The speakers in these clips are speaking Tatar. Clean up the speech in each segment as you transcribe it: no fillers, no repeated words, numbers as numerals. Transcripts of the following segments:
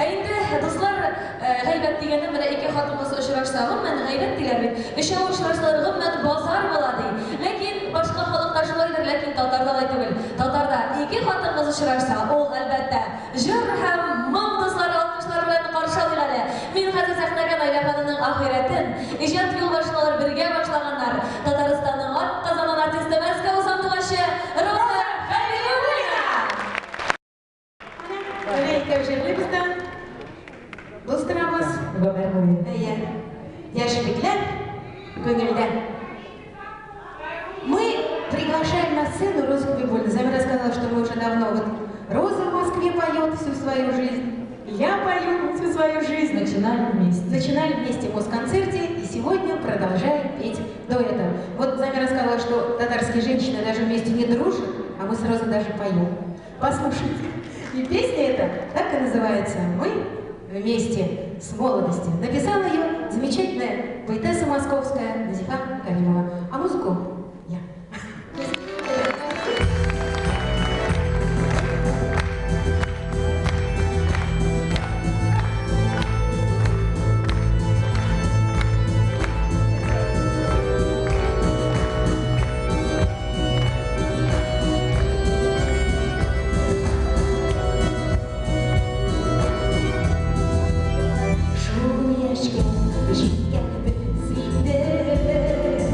Ә инде, дуслар, гайбәт дигәннән менә ике хатын-кыз очрашса, гомумән, гайбәт диләр бит. Өчәү очрашсалар, гомумән, базар була, ди. Ләкин башка халыкта шулайдыр, ләкин татарда алай түгел. Татарда ике хатын-кыз очрашса, ул, әлбәттә, җыр һәм моң, дуслар, алкышлар белән каршы алыйк әле. Мин хәзер сәхнәгә Наилә ханымның ахирәтен, иҗат юлбашын алар бергә башлаганнар, Татарстанның атказанган артисты Мәскәү сандугачы Роза Хәбибуллина! Менә икәү җырлыйбыз да, дус торабыз. Гомер буе. Әйе. Яшьлекләр күңелдә. Мы приглашаем на сцену Розу Хабибуллину. Замира сказала, что мы уже давно вот Роза в Москве поет всю свою жизнь, я пою всю свою жизнь. Начинали вместе. Начинали вместе в Москонцерте и сегодня продолжаем петь дуэтом. Вот Замира сказала, что татарские женщины даже вместе не дружат, а мы сразу даже поем. Послушайте. И песня эта так и называется «Мы вместе с молодости». Написала ее замечательная поэтесса московская Назифа Каримова. А музыку я. Шул яшькә җиткәнбез инде без.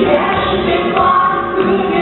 Яшьлек бар.